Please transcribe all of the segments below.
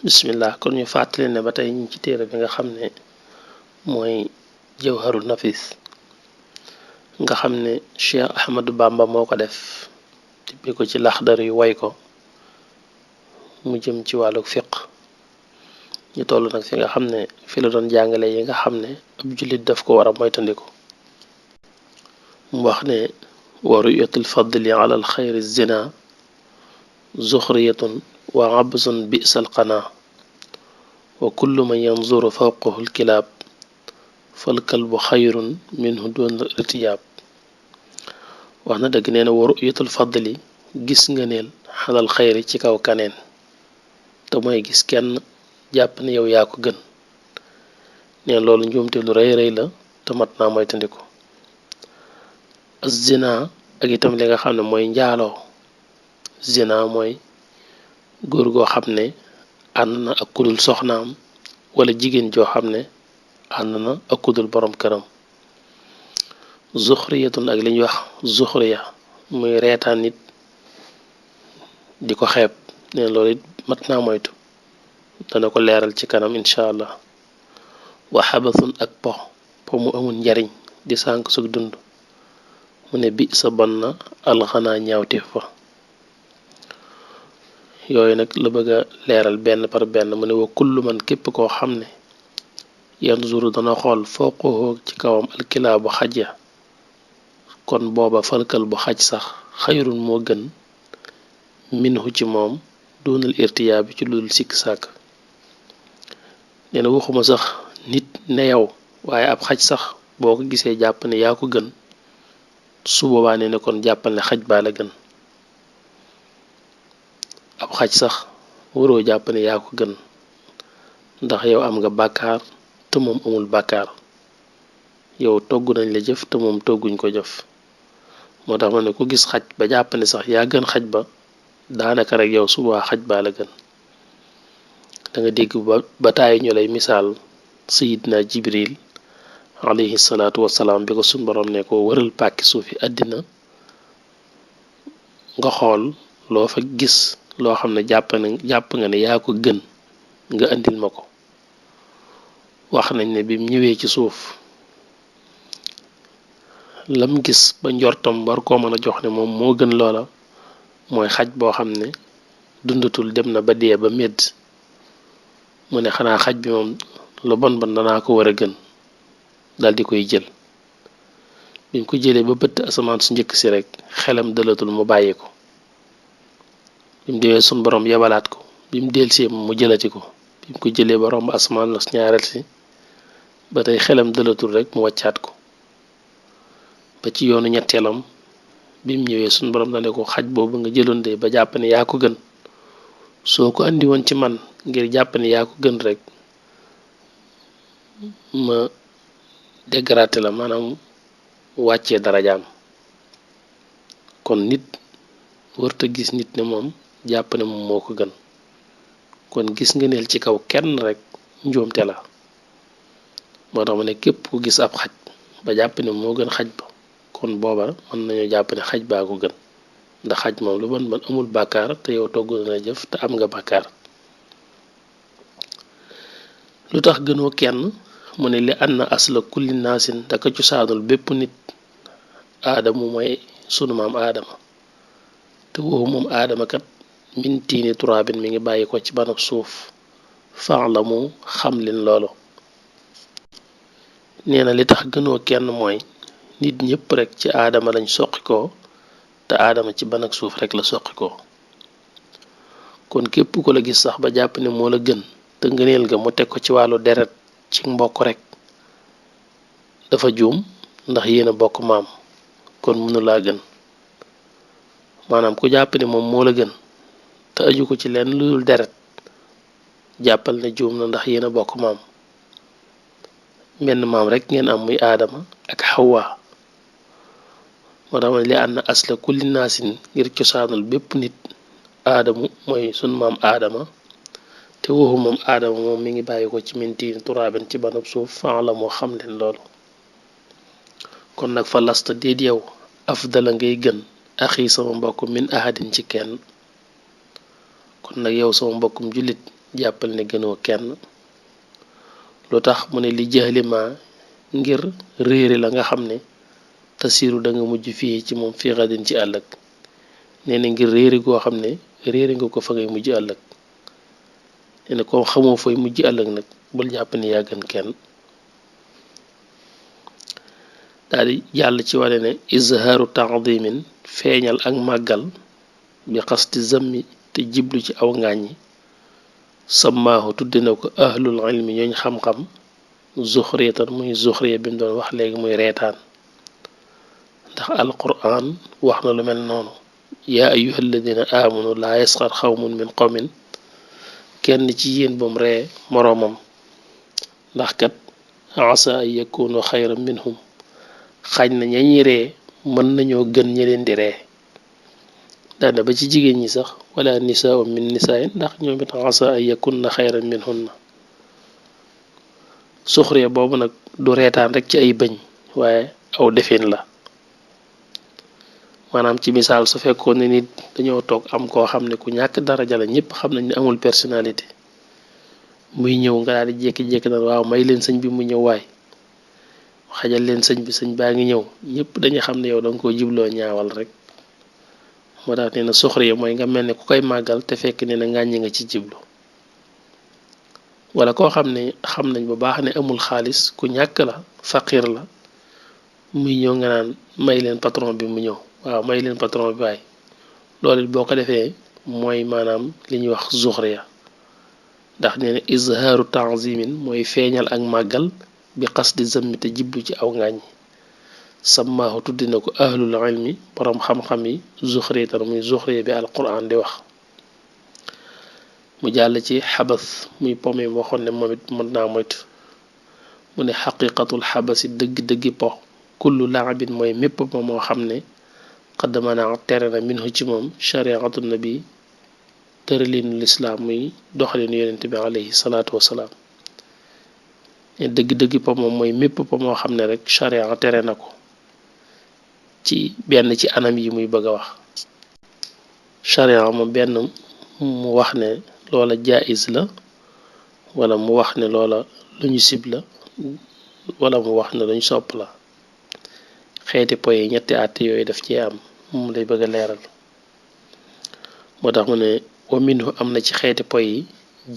bismillah kon ñu fàttali ne ba tey ñu ci téere bi nga xam ne mooy jawharul nafis nga xam ne Cheikh Ahmadou Bamba moo ko def tibbi ko ci laxdar yu way ko mu jëm ci wàllu fiq ñu toll nag fi nga xam ne fi la doon jàngale yi nga xam ne ab jullit daf ko war a moytandiku mu wax ne wa ru'yatul fadli ala al xayri zina zuxriyatun wa absun bi'sal qanaa wa kullu man yanzuru fawqahu alkilaab fal kalbu xayrun minhu doon irtiyaab wax na dëgg nee na wa ru'yatul fadli gis nga neel xalal xayri ci kaw kaneen te mooy gis kenn jàpp ne yow yaa ko gën neen loolu njuumte lu rëy rëy la te mat naa moytandiku az-zina ak itam li nga xam ne mooy njaaloo zina mooy góor goo xam ne ànd na ak kudul soxnaam wala jigéen joo xam ne ànd na ak kudul borom këram zuxriyatun ak li ñuy wax zuxriya muy reetaan nit di ko xeeb neen loolu it mat naa moytu dana ko leeral ci kanam incha allah wa xabathun ak po mu amul njariñ di sànk sug dund mu ne bi sa bon na alxanaa ñaawteef fa yooyu nag la bëgg a leeral benn par benn mu ne wa kullu man képp koo xam ne yanzuru dana xool fawqahu ci kawam alkilaabu xaj ya kon booba falkal bu xaj sax xayrun moo gën minhu ci moom doonal irtiyaa bi ci ludul sikk sàkk nee na waxuma sax nit ne yow waaye ab xaj sax boo ko gisee jàpp ne yaa ko gën su boobaa nee na kon jàppal ne xaj baa la gën ab xaj sax waroo jàpp ne yaa ko gën ndax yow am nga bàkkaar te moom amul bàkkaar yow togg nañ la jëf te moom togguñ ko jëf moo tax ma ne ku gis xaj ba jàpp ne sax yaa gën xaj ba daanaka rek yow subaa xaj baa la gën da nga dégg ba tàyyi ñu lay misaal sayidna jibril alayhi salaatu wasalaam bi ko suñ borom ne ko wëral pàkki suufi àddina nga xool loo fa gis loo xam ne jàpp nga ne yaa ko gën nga andil ma ko wax nañ ne bim ñëwee ci suuf lam gis ba njortam war koo mën a jox ne moom moo gën loola mooy xaj boo xam ne dundatul dem na ba dee ba medd mu ne xanaa xaj bi moom lu bon bon danaa ko war a gën dal di koy jël bim ko jëlee ba bëtt asamaan su njëkk si rek xelam dalatul mu bàyyi ko bim demee sun borom yebalaat ko bim delsee mu jëlati ko bim ko jëlee ba romb asamaan la ñaareel si ba tey xelam dalatul rek mu wàccaat ko ba ci yoonu ñetteelam bim ñëwee sun borom dane ko xaj boobu nga jëloon de ba jàpp ne yaa ko gën soo ko andi woon ci man ngir jàpp ne yaa ko gën rek ma dégraté la maanaam wàccee darajaam kon nit warta gis nit ne moom jàpp ne moom moo ko gën kon gis nga neel ci kaw kenn rek njuumte la moo tax ma ne képp ku gis ab xaj ba jàpp ne moo gën xaj ba kon booba mën nañu jàpp ne xaj baa ko gën ndax xaj moom lu bon amul bàkkaar te yow togg na jëf te am nga bàkkaar lu tax gënoo kenn mu ne li anna asla kulli naasin daka cosaanul bépp nit aadamu mooy sunu maam aadama te woowu moom aadama kat min tiini turaabin mi ngi bàyyi ko ci banab suuf fan la mu xam leen loolu nee na li tax gënoo kenn mooy nit ñëpp rek ci aadama lañ soqikoo te aadama ci ban ak suuf rek la soqikoo kon képp ko la gis sax ba jàpp ne moo la gën te ngëneel ga mu teg ko ci wàllu deret ci mbokk rek dafa juum ndax yéen a bokk maam kon mënu laa gën maanaam ku jàpp ne moom moo la gën te aju ko ci lenn lu dul deret jàppal ne juum na ndax yéen a bokk maam menn maam rek ngeen am muy aadama ak xawwa moo tax ma li ànd asla kulli naasin ngir cosaanal bépp nit aadamu mooy sun maam aadama te waxu moom aadama moom mi ngi bàyyi ko ci mintiin turaaben ci banab suuf fan la moo xam leen loolu kon nag fa lasta déet yow afdala ngay gën axi sama mbokk min ahadin ci kenn kon nag yow sama mbokkum jullit jàppal ne gënoo kenn. lu tax mu ne li jahlima ngir réere la nga xam ne tasiru da nga mujj fii ci moom fii xadin ci ëllëg. nee na ngir réere goo xam ne réere nga ko fa ngay mujj ëllëg. nee na comme xamoo fooy mujj ëllëg nag bul jàpp ne yaa gën kenn. daal di jàll ci wane ne izhaaru taadimin feeñal ak màggal bi xasti zammi te jiblu ci aw ngàññi sammaahu tudde na ko ahlul ilmi ñooñ xam-xam zuxriyatan muy zuxriya bi mu doon wax léegi muy reetaan. ndax alquran wax na lu mel noonu yaa ayuha alladina amanu laa yasxar xawmun min qawmin kenn ci yéen bam ree moroomam ndax kat asa ay yakunu xayran minhum xañ na ñañi ree mën nañoo gën ñi leen di ree. daana ba ci jigéen ñi sax wala nisaa'un min nisaayin ndax ñoom it asa ay yakunna xayran minhunna. suxriya boobu nag du reetaan rek ci ay bëñ waaye aw defin la. maanaam ci misaal su fekkoon ne nit dañoo toog am koo xam ne ku ñàkk daraja la ñëpp xam nañ ne amul personnalité muy ñëw nga daal di jékki-jékki naan waaw may leen sëñ bi mu ñëw waay xajal leen sëñ bi sëñ baa ngi ñëw ñëpp dañuy xam ne yow da nga koo jibloo ñaawal rek. moo tax nee na suxriya mooy nga mel ne ku koy màggal te fekk ne na ngàññi nga ci jiblu. wala koo xam ne xam nañ bu baax ne amul xaalis ku ñàkk la faqir la muy ñëw nga naan may leen patron bi mu ñëw waaw may leen patron bi waay loolu it boo ko defee mooy maanaam li ñuy wax zuxriya. ndax nee na izhaaru tanzimin mooy feeñal ak màggal bi qasdi zammi te jiblu ci aw ngàññi sammaahu tuddi na ko ahlul ilmi borom xam-xam yi zuxriyatan muy zuxriya bi alquran di wax. mu jàll ci xabas muy pome waxoon ne moom it mën naa moytu mu ne xaqiqatul xabasi dëgg-dëggi po kullu laabin mooy mépp po moo xam ne xadd mana tere na minhu ci moom shariatu nabi tëralinu lislaam muy doxalinu yonent bi alayhi salaatu wasalaam. dëgg-dëggi po moom mooy mépp po moo xam ne rek sharia tere na ko ci benn ci anam yi muy bëgg a wax. sharia moom benn mu wax ne loola jaiz la wala mu wax ne loola lu ñu sib la wala mu wax ne lu ñu sopp la. xeeti po yi ñetti àtte yooyu daf ci am moom lay bëgg a leeral. moo tax mu ne wa minhu am na ci xeeti po yi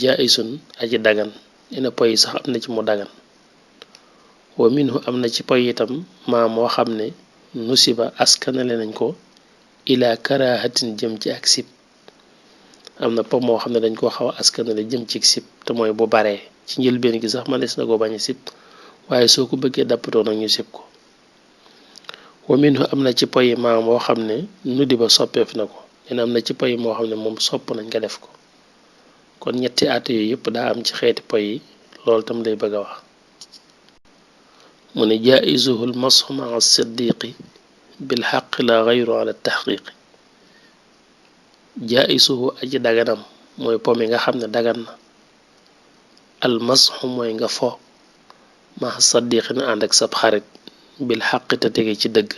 jaizun aji dagan dina po yi sax am na ci mu dagan. wa minhu am na ci po yi itam maa moo xam ne nusiba askanale nañ ko ila karahatin jëm ci ak sib. am na po moo xam ne dañ koo xaw a askanale jëm ci sib te mooy bu baree ci njëlbeen gi sax mënees na ko bañ a sib waaye soo ko bëggee dappatoo nag ñu sib ko. wa minhu am na ci poyi maa moo xam ne nuddi ba soppeef na ko dina am na ci poyi moo xam ne moom sopp nañ ko def ko. kon ñetti àtte yooyu yëpp daa am ci xeeti poyi loolu tam lay bëgg a wax. mu ne jaaizuhul masxu maa siddiqi bil xaqi la gayru ala taxqiqi. jaisuhu aji daganam mooy po mi nga xam ne dagan na al masxu mooy nga fo ma saddiqi na ànd ak sab xarit bil xaqi te tege ci dëgg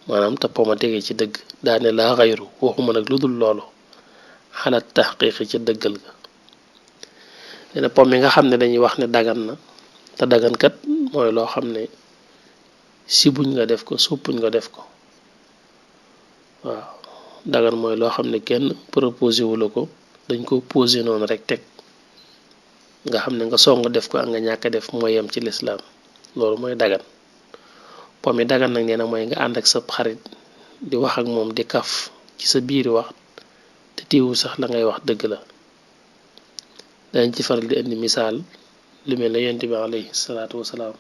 maanaam te po ma tege ci dëgg daane laa xayru waxuma nag lu dul loolu xalaat taxqiqi ca dëggal ga. dina po mi nga xam ne dañuy wax ne dagan na te dagankat mooy loo xam ne sibuñ nga def ko suppuñ nga def ko waaw. dagan mooy loo xam ne kenn proposé wu la ko dañ ko posé noonu rek teg nga xam ne nga song def ko ak nga ñàkk def mooy yem ci lislaam loolu mooy dagan. po mi dagan nag nee na mooy nga ànd ak sa xarit di wax ak moom di kaf ci sa biiri wax te tiiwu sax la ngay wax dëgg la. dañ ci faral di indi misaal lu mel ne yonent bi alayhi salaatu wasalaam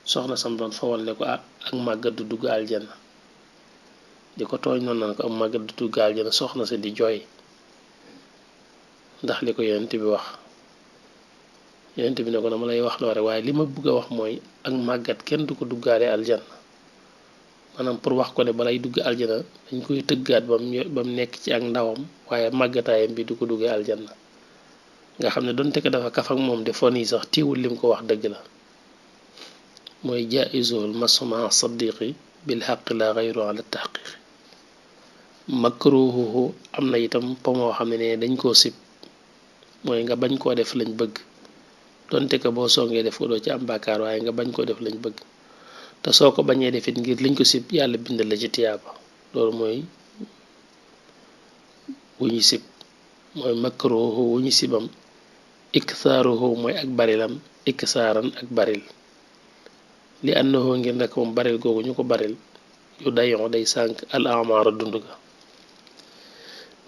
soxna sam doon fawal ne ko ak màggat du dugg aljanna di ko tooñ noonu naan ko am màggat du dugg aljana soxna sa di jooy ndax li ko yonent bi wax. yonent bi ne ko dama lay wax loo rek waaye li ma bëgg a wax mooy ak màggat kenn du ko duggaale aljana maanaam pour wax ko ne balay dugg aljana dañ koy tëggaat ba mu nekk ci ak ndawam waaye màggataayam bi du ko duggee aljana nga xam ne donte ko dafa kaf ak moom de fon yi sax tiiwul lim ko wax dëgg la. mooy jaizul masma saddiqi bil xaqi la gayru ala taxqiqi. makruhuhu am na itam po moo xam ne dañ koo sib mooy nga bañ koo def lañ bëgg donte ko boo songee def ko doo ci am bàkkaar waaye nga bañ koo def lañ bëgg te soo ko bañee defit ngir liñ ko sib yàlla bindal la ci tiyaaba loolu mooy wu ñu sib mooy makruhu wu ñu sibam iksaaruhu mooy ak barilam iksaaran ak baril li annahu ngir nag moom baril googu ñu ko baril yu dayon day sànk al amaara dund ga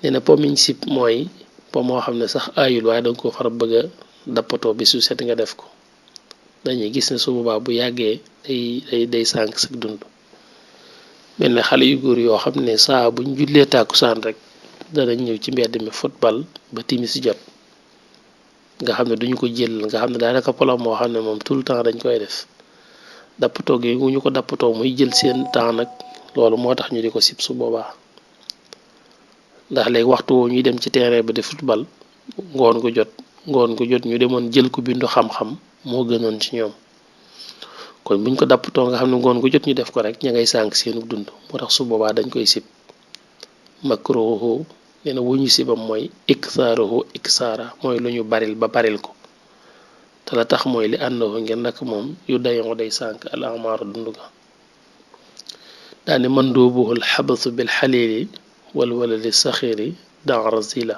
nee na po miñ sib mooy po moo xam ne sax aayul waaye danga ko far bëgg a dappatoo bi su set nga def ko dañuy gis ne su boobaa bu yàggee day sànk sa dund mel ne xale yu góor yoo xam ne saa buñ jullee tàkkusaan rek danañ ñëw ci mbedd mi football ba timis jot nga xam ne duñu ko jël nga xam ne daanaka polo moo xam ne moom tout le temps dañ koy def dappatoo gi ñu ko dappatoo muy jël seen temps nag loolu moo tax ñu di ko sib su boobaa ndax léegi waxtu woo ñuy dem ci terrain ba di football ngoon gu jot ñu demoon jël ko bindu xam-xam moo gënoon ci ñoom kon buñ ko dappatoo nga xam ne ngoon gu jot ñu def ko rek ña ngay sànk seenu dund moo tax su boobaa dañ koy sib makruhu nee na wu ñu sibam mooy iksaaruhu iksaara mooy lu ñu baril ba baril ko te la tax mooy li àndoon ngir nag moom yu dayon day sànk al amaaru dund ga daane mandubuhul xabasu bil xalili wal waladi saxiri dan razila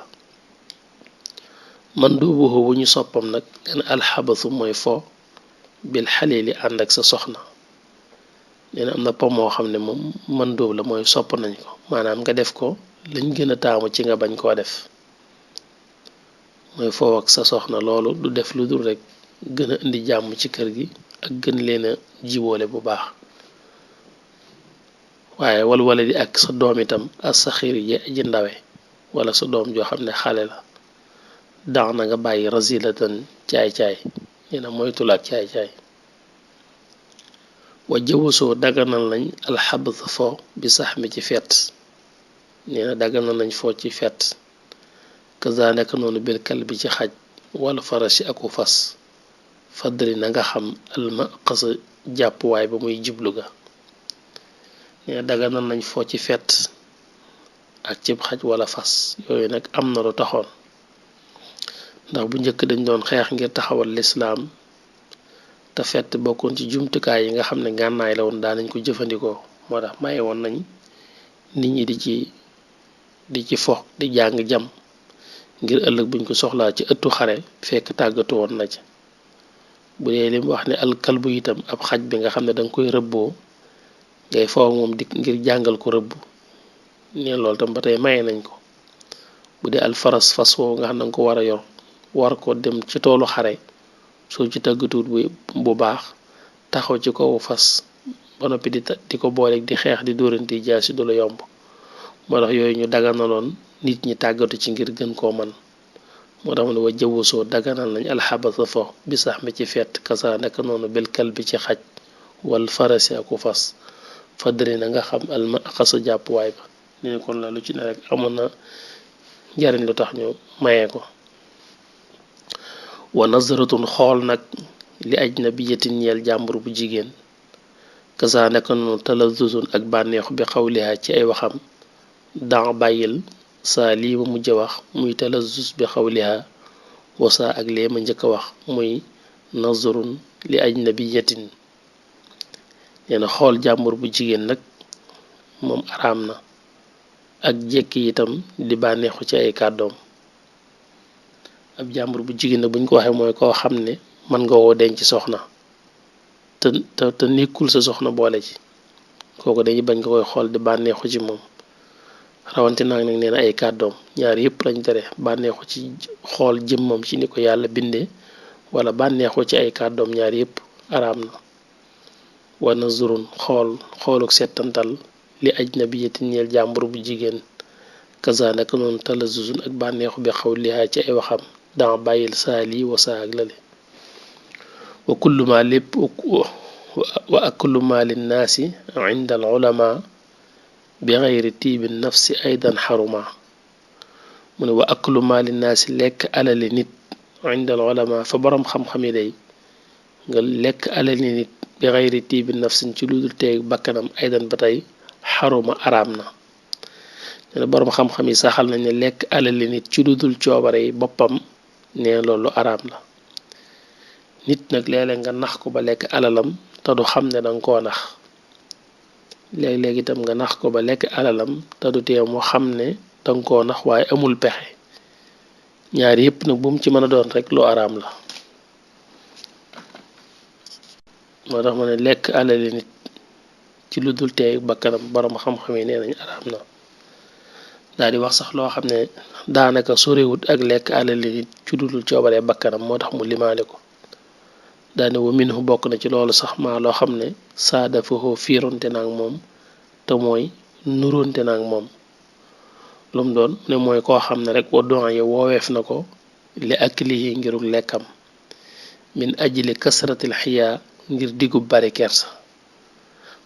mandubuhu wu ñu soppam nag nee na alxabasu mooy fo bil xalili ànd ak sa soxna nee na am na po moo xam ne moom mandóob la mooy sopp nañ ko maanaam nga def ko lañ gën a taamu ci nga bañ koo def mooy foo ak sa soxna loolu du def lu dul rek gën a indi jàmm ci kër gi ak gën leen a jiboole bu baax waaye wala di ak sa doom itam as sa xiir ji ndawe wala sa doom joo xam ne xale la daax na nga bàyyi rasilatan caay-caay nee na moytul ak caay-caay wa jëwasoo daganal nañ alxabs fo bi sax mi ci fet nee na daganal nañ foo ci fet kaza nekk noonu bil kal bi ci xaj wala farasi aku fas fadri na nga xam alma xasa jàppuwaay ba muy jublu ga nee na daganal nañ foo ci fet ak cib xaj wala fas yooyu nag am na lu taxoon ndax bu njëkk dañ doon xeex ngir taxawal lislaam te fett bokkoon ci jumtukaay yi nga xam ne gànnaay la woon daanañ ko jëfandikoo moo tax maye woon nañ nit ñi di ci fo di jàng jam ngir ëllëg buñ ko soxlaa ci ëttu xare fekk tàggatu woon na ci bu dee lim wax ne alkalbu itam ab xaj bi nga xam ne danga koy rëbboo ngay foo moom di ngir jàngal ko rëbb ne loolu tam ba tey maye nañ ko bu dee alfaras fas woowu nga xam ne danga ko war a yor war ko dem ci toolu xare soo ci tàggatuwut bu baax taxaw ci kaw fas ba noppi di ko booleeg di xeex di dóoranti jaasi du la yomb moo tax yooyu ñu daganaloon nit ñi tàggatu ci ngir gën koo man moo tax mu ne wa jawwasoo daganal nañ alxabasa fo bi sax mi ci fett kasa nekk noonu bil kal bi ci xaj wal farasi aku fas fadri na nga xam alma xasa jàppuwaay ba ni ne kon la lu ci ne rek amoon na njariñ lu tax ñu mayee ko wa nazaratun xool nag li ajnabiyatin ñeel jàmbur bu jigéen kasa nekk noonu talazuzun ak bànneexu bi xawliha ci ay waxam dan bàyyil saa lii ma mujj wax muy talazuz bi xawliha wasa ak lee ma njëkk a wax muy nazarun li ajnabiyatin nee na xool jàmbur bu jigéen nag moom araam na ak jekki itam di bànneexu ci ay kàddoom ab jàmbur bu jigéen nag buñ ko waxee mooy koo xam ne mën nga woo denc soxna te nekkul sa soxna boole ci kooku dañuy bañ nga koy xool di bànneexu ci moom rawante naag nag nee na ay kàddoom ñaar yëpp lañ tere bànneexu ci xool jëmmam ci ni ko yàlla bindee wala bànneexu ci ay kàddoom ñaar yëpp araam na wa nazurun xooluk settantal li ajnabiyatin ñeel jàmbur bu jigéen kaza naka noonu talazuzun ak bànneexu bi xawliha ci ay waxam danga bàyyil saa lii wa saa ak lale wa kullu ma lépp wa aklu ma linnaasi inda al ulama bi xayri tiibi nafsi aydan xaruma mu ne wa aklu ma linnaasi lekk alali nit inda al ulama fa borom xam-xam yi day nga lekk alali nit bi xayri tiibi nafsin ci lu dul teeg bakkanam aydan ba tey xaruma araam na ne borom xam-xam yi saxal nañ ne lekk alali nit ci lu dul coobare yi boppam nee loolu araam la. nit nag léeg-léeg nga nax ko ba lekk alalam te du xam ne danga koo nax léeg-léeg itam nga nax ko ba lekk alalam te du tee mu xam ne danga koo nax waaye amul pexe ñaar yépp nag bu mu ci mën a doon rek lu araam la. moo tax ma ne lekk alali nit ci lu dul teey bakkanam borom xam-xam yi nee nañ araam na. daal di wax sax loo xam ne daanaka sorewut ak lekk alali nit ci lu dul coobaree bakkanam moo tax mu limaale ko. daane wa minhu bokk na ci loolu sax maa loo xam ne saa dafa fiironte naag moom te mooy nuróonte naag moom lu mu doon ne mooy koo xam ne rek waddon yi wooweef na ko li ak lii ngiruk lekkam min ajli kasratil xiyaa ngir diggu bari kersa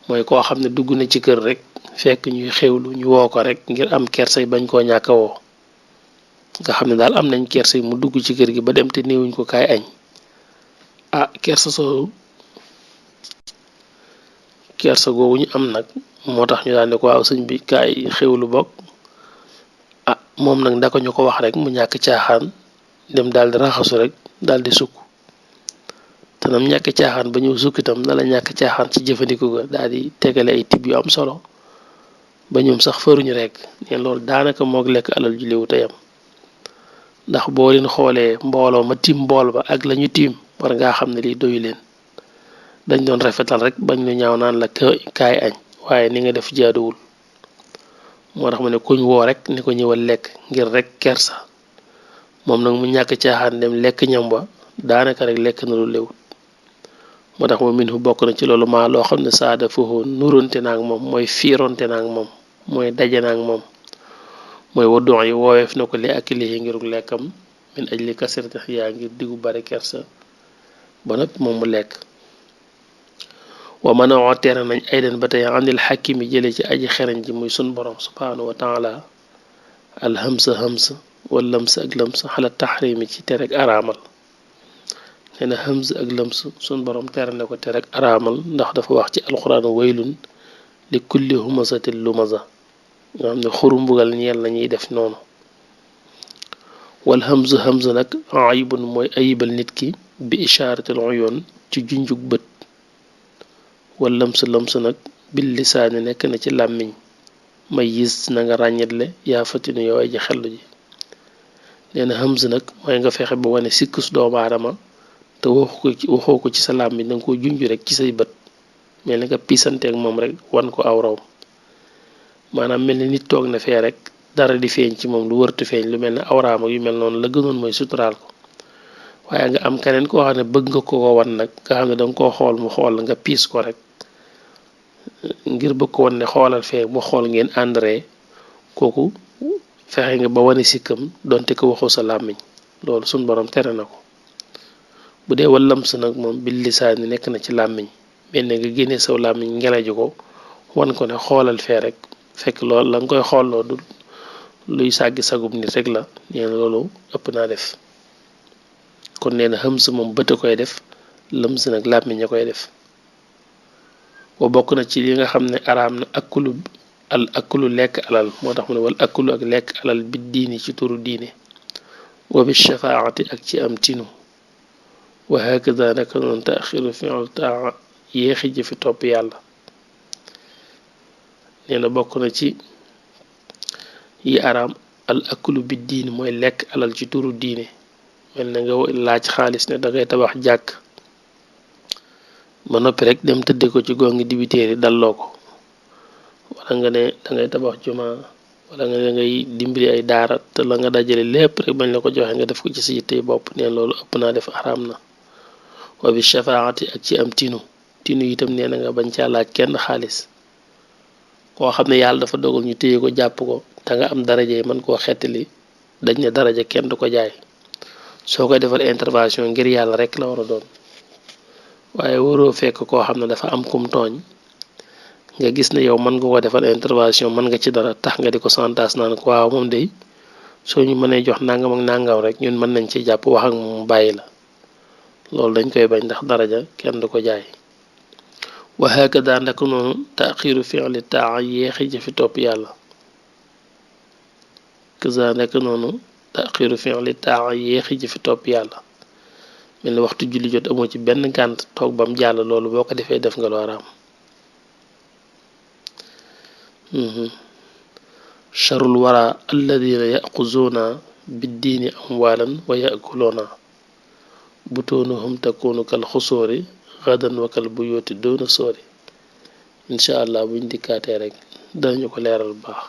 mooy koo xam ne dugg na ci kër rek fekk ñuy xewlu ñu woo ko rek ngir am kersa yi bañ koo ñàkka woo nga xam ne daal am nañ kersa yi mu dugg ci kër gi ba dem te néewuñ ko kaay añ kersa googu ñu am nag moo tax ñu daan ne ko waaw sëñ bi kaay xewlu bokk moom nag ndaka ñu ko wax rek mu ñàkk caaxaan dem daal di raxasu rek daal di sukk te nam ñàkk caaxaan ba ñëw sukk itam na la ñàkk caaxaan ci jëfandiku ga daal di tegale ay tib yu am solo ba ñoom sax faruñu rek neen loolu daanaka moog lekk alal ju léwu teyam ndax boo leen xoolee mbooloo ma tiim mbool ba ak lañu tiim war ngaa xam ne lii doyu leen dañ doon rafetal rek bañ lu ñaaw naan la kaay añ waaye ni nga def jaaduwul moo tax ma ne kuñ woo rek ni ko ñëwal lekk ngir rek kersa moom nag mu ñàkk caaxaan dem lekk ñam ba daanaka rek lekk na lu léwut moo tax ma min fu bokk na ci loolu maa loo xam ne saada foofu nuróonte naag moom mooy fiironte naag moom mooy daje naag moom mooy waddon yi wooweef na ko li ak lii ngiruk lekkam min aj li kasrati xiyaa ngir diggu bari kersa ba noppi moom mu lekk wa mën a tere nañ aydan ba tey andil xakimi jële ci aji xereñ ji muy sun borom subhanahu wa taala al hamsa hamsa wal lams ak lams xala taxrimi ci terek araamal nee na hamsa ak lams sun borom tere na ko terek araamal ndax dafa wax ci alquran waylun li kulli humasatin lumaza nga xam ne xuru mbugal ñeel nañuy def noonu wal hamsa hamsa nag ayibun mooy ayibal nit ki bi ishaaratil uyun ci junjug bët wal lams lams nag bil lisaani nekk na ci làmmiñ may yis na nga ràññetle yaa fatinu yow aji xellu ji nee na hamsa nag mooy nga fexe ba wane sikkus doomu aadama te waxoo ko ci sa làmmiñ danga ko junj rek ci say bët mel ni nga piisanteeg moom rek wan ko aw raw maanaam mel ni nit toog na fee rek dara di feeñ ci moom lu wërtu feeñ lu mel ne awraama yu mel noonu la gënoon mooy suturaal ko waaye nga am keneen koo xam ne bëgg nga ko wan nag nga xam ne danga koo xool mu xool nga piis ko rek ngir bëgg ko wan ne xoolal fee mu xool ngeen àndaree kooku fexe nga ba wane sikkam donte ko waxoo sa làmmiñ loolu suñ borom tere na ko bu dee wallam sa nag moom bil lisaani nekk na ci làmmiñ mel ne nga génnee saw làmmiñ ngeleju ko wan ko ne xoolal fee rek fekk loolu la nga koy xoolloo du luy sàggi sagub nit rek la nee na loolu ëpp naa def kon nee na xëms moom bët a koy def lëms nag làmmiñ a koy def wa bokk na ci li nga xam ne araam na akulu lekk alal moo tax mu ne wal akulu ak lekk alal bi diini ci turu diine wa bi shafaati ak ci am tinu wa hakada naka noonu taaxiru fi'l taa yéexi jëfi topp yàlla nee na bokk na ci yi araam al akulu bi diini mooy lekk alal ci turu diine mel na nga laaj xaalis ne dangay tabax jàkk ba noppi rek dem tëdde ko ci gongi dibiteeri dalloo ko wala nga ne dangay tabax juma wala nga ne ngay dimbali ay daara te la nga dajale lépp rek bañ la ko joxe nga def ko ci sa yittey bopp neen loolu ëpp naa def araam na wa bi shafaati ak ci am tinu itam nee na nga bañ caa laaj kenn xaalis koo xam ne yàlla dafa dogal ñu téye ko jàpp ko te nga am daraja yi mën koo xettali dañ ne daraja kenn du ko jaay soo koy defal intervention ngir yàlla rek la war a doon waaye waroo fekk koo xam ne dafa am kum tooñ nga gis ne yow mën nga ko defal intervention mën nga ci dara tax nga di ko santaas naan ko waaw moom day soo ñu mënee jox nangam ak nangam rek ñun mën nañ ci jàpp wax ak moom bàyyi la loolu dañ koy bañ ndax daraja kenn du ko jaay wa hakada ndak noonu taxiru fi'li taa yéexi jëfi topp yàlla kaza nekk noonu taxiru fi'li taa yéexi ji fi topp yàlla mel ni waxtu julli jot amoo ci benn gànt toog bam jàll loolu boo ko defee def nga lu araam charul wara alladina yaxuzuuna biddiini amwaalan wa yaakuluuna butuunuhum takunu kal xusóori gadan wa kal buyooti doona sóori incha allah buñ dikkaatee rek danañu ko leeral bu baax